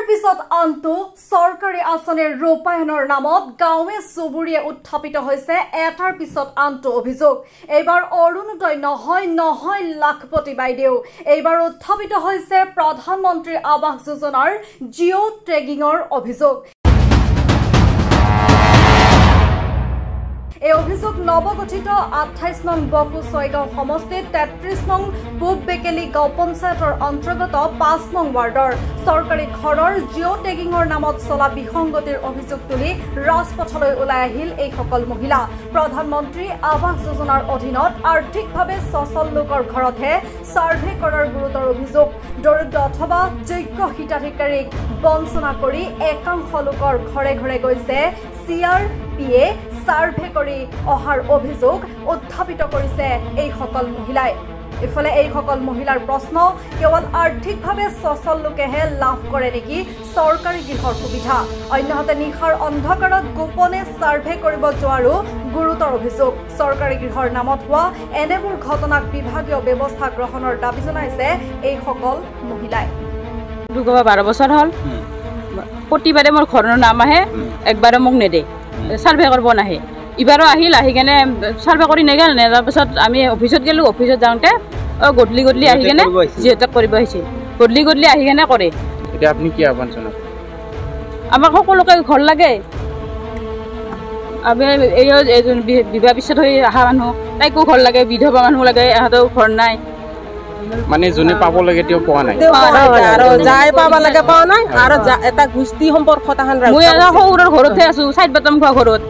পিছত আনটো চৰকাৰী আঁচনিৰ ৰূপায়ণৰ নামত গাঁৱে চুবুৰীয়ে উত্থাপিত হৈছে এটাৰ পিছত আনটো অভিযোগ। এইবাৰ অৰুণোদয় নহয় নহয় লাখপতি বাইদেউ, এইবাৰ উত্থাপিত হৈছে প্ৰধানমন্ত্ৰী আৱাস যোজনাৰ জিঅ' ট্ৰেগিঙৰ অভিযোগ। এই অভিযোগ নৱগঠিত 28 নং বকো ছয়গাঁও সমষ্টিত 33 নং পূব বেকেলি গাঁও পঞ্চায়তৰ অন্তৰ্গত 5 নং ৱাৰ্ডৰ চৰকাৰী ঘৰৰ জিঅ' টেগিঙৰ নামত চলা বিসংগতিৰ অভিযোগ তুলি ৰাজপথলৈ ওলাই আহিল এইসকল মহিলা। প্ৰধানমন্ত্ৰী আৱাস যোজনাৰ অধীনত আৰ্থিকভাৱে সচল লোকৰ ঘৰতহে ছাৰ্ভে কৰাৰ গুৰুতৰ অভিযোগ। দৰিদ্ৰ অথবা যোগ্য হিতাধিকাৰীক বঞ্চনা কৰি একাংশ লোকৰ ঘৰে ঘৰে গৈছে CRPA survey কৰি অহাৰ অভিযোগ উত্থাপিত কৰিছে এইসকল মহিলাই। ইফালে এইসকল মহিলাৰ প্ৰশ্ন, কেৱল আৰ্থিকভাৱে সচল লোকেহে লাভ কৰে নেকি চৰকাৰী গৃহৰ সুবিধা? অন্যহাতে নিশাৰ অন্ধকাৰত গোপনে ছাৰ্ভে কৰিব যোৱাৰো গুৰুতৰ অভিযোগ। চৰকাৰী গৃহৰ নামত হোৱা এনেবোৰ ঘটনাক বিভাগীয় ব্যৱস্থা গ্ৰহণৰ দাবী জনাইছে এইসকল মহিলাই। 12 বছৰ হ'ল, প্ৰতিবাৰে মোৰ ঘৰৰ নাম আহে, একবাৰো মোক নেদে, ছাৰ্ভে কৰিব নাহে। ইবাৰো আহিল, আহি কেনে ছাৰ্ভে কৰি নেগেল। তাৰপিছত আমি অফিচত গ'লোঁ, অফিচত যাওঁতে গধূলি গধূলি আহি কেনে যিহেতু কৰিব আহিছিল, গধূলি গধূলি আহি কেনে কৰে। এতিয়া আপুনি কি আহ্বান জনাব? আমাক সকলোকে ঘৰ লাগে। আমি এই এজন বিবাহ বিচ্ছেদ হৈ অহা মানুহ, তাইকো ঘৰ লাগে, বিধৱা মানুহ লাগে, ইহঁতেও ঘৰ নাই। মানে যোনে পাব লাগে তেওঁ পোৱা নাই, আৰু যাই পাব লাগে পোৱা নাই। আৰু এটা গোষ্ঠী সম্পৰ্ক তাহান। মই এটা সৰুৰ ঘৰতহে আছো, চাইড বাটাম খোৱা ঘৰত।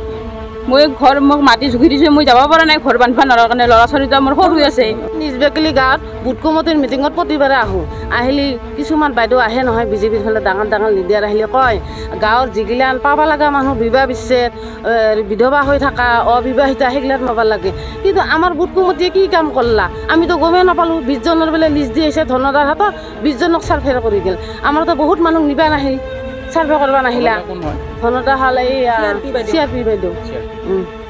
মই ঘৰ মোক মাটি জুখি দিছোঁ, মই যাব পৰা নাই ঘৰ বান্ধিব নোৱাৰাৰ কাৰণে। ল'ৰা ছোৱালীটো মোৰ সৰু আছে। নিজ বেকেলি গাঁৱত বুট কমিটিৰ মিটিঙত প্ৰতিবাৰে আহোঁ। আহিলে কিছুমান বাইদেউ আহে নহয়, বিজেপিৰ ফালে ডাঙৰ ডাঙৰ লিডাৰ আহিলে কয়, গাঁৱৰ যিগিলান পাব লগা মানুহ বিবাহ বিচ্ছেদ, বিধৱা হৈ থকা, অবিবাহিতা, সেইগিলাত পাব লাগে। কিন্তু আমাৰ বুট কমিটিয়ে কি কাম কৰলা আমিতো গমেই নাপালোঁ। 20জনৰ বোলে লিষ্ট দি আহিছে ধনদাৰ হাতত, 20জনক ছাৰ্ভে কৰি গ'ল। আমাৰতো বহুত মানুহ নিবা নাহিল, ছাৰ্ভে কৰিব নাহিলা। ধনদা হ'ল এই CRP বাইদেউ,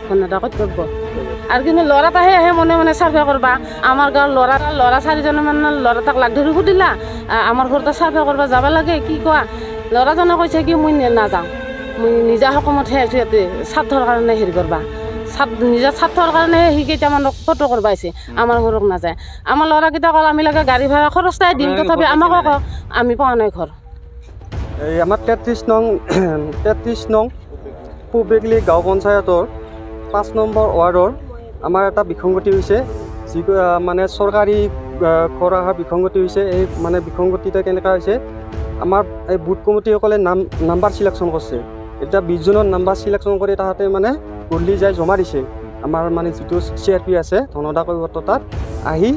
ধনদা কৰ্তব্য। আৰু কিন্তু ল'ৰা এটাহে আহে মনে মনে ছাৰ্ভে কৰবা। আমাৰ গাঁৱৰ ল'ৰা চাৰিজনমান ল'ৰা তাক লাগ ধৰি সুধিলা, আমাৰ ঘৰতে ছাৰ্ভে কৰবা যাব লাগে, কি কোৱা? ল'ৰাজনে কৈছে কি মই নাযাওঁ, মই নিজা সকামতহে আহিছোঁ ইয়াতে, স্বাৰ্থৰ কাৰণে হেৰি কৰবা, নিজৰ স্বাৰ্থৰ কাৰণেহে সি কেইটামানক ফটো কৰবা আহিছে, আমাৰ ঘৰক নাযায়। আমাৰ ল'ৰাকেইটা ক'ল আমি লাগে গাড়ী ভাড়া খৰচটাই দিম, তথাপি আমাকো কওক আমি পোৱা নাই ঘৰ। এই আমাৰ 33 নং পূব বেগলি গাঁও পঞ্চায়তৰ 5 নম্বৰ ৱাৰ্ডৰ আমাৰ এটা বিসংগতি হৈছে। যি মানে চৰকাৰী ঘৰ অহাৰ বিসংগতি হৈছে। এই মানে বিসংগতিটো কেনেকুৱা হৈছে, আমাৰ এই বুথ কমিটিসকলে নাম্বাৰ চিলেকশ্যন কৰিছে। এতিয়া 20জনৰ নাম্বাৰ চিলেকশ্যন কৰি তাহাঁতে মানে গধূলি যাই জমা দিছে। আমাৰ মানে যিটো CRP আছে ধনদা কৈৱৰ্ত, তাত আহি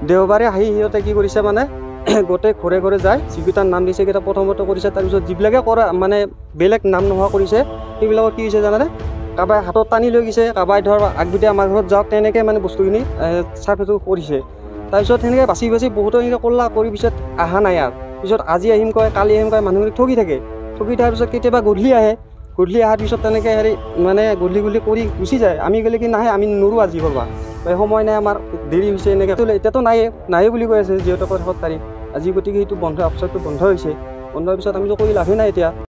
দেওবাৰে আহি সিহঁতে কি কৰিছে, মানে গোটেই ঘৰে ঘৰে যায় যিকেইটাৰ নাম দিছে সেইকেইটা প্ৰথমতে কৰিছে। তাৰপিছত যিবিলাকে কৰা মানে বেলেগ নাম নোহোৱা কৰিছে, সেইবিলাকৰ কি হৈছে জানানে, কাৰোবাই হাতত টানি লৈ গৈছে, কাৰোবাই ধৰ আগবিতে আমাৰ ঘৰত যাওক, তেনেকৈ মানে বস্তুখিনি ছাৰ্ভেটো কৰিছে। তাৰপিছত সেনেকৈ বাচি বাচি বহুতো এনেকৈ কৰলা, কৰি পিছত অহা নাই আৰু। পিছত আজি আহিম কয়, কালি আহিম কয়, মানুহখিনি ঠগি থাকে। ঠগি থকাৰ পিছত কেতিয়াবা গধূলি আহে, গধূলি অহাৰ পিছত তেনেকৈ হেৰি মানে গধূলি গধূলি কৰি গুচি যায়। আমি গ'লে কি নাহে, আমি নোৱাৰোঁ আজি কৰবা, সময় নাই, আমাৰ দেৰি হৈছে এনেকৈ। এতিয়াতো নায়ে নায়ে বুলি কৈ আছে যিহেতু 7 তাৰিখ আজি, গতিকে সেইটো বন্ধ, অফিচটো বন্ধ হৈছে। বন্ধ হোৱাৰ পিছত আমিতো কৰি লাভেই নাই এতিয়া।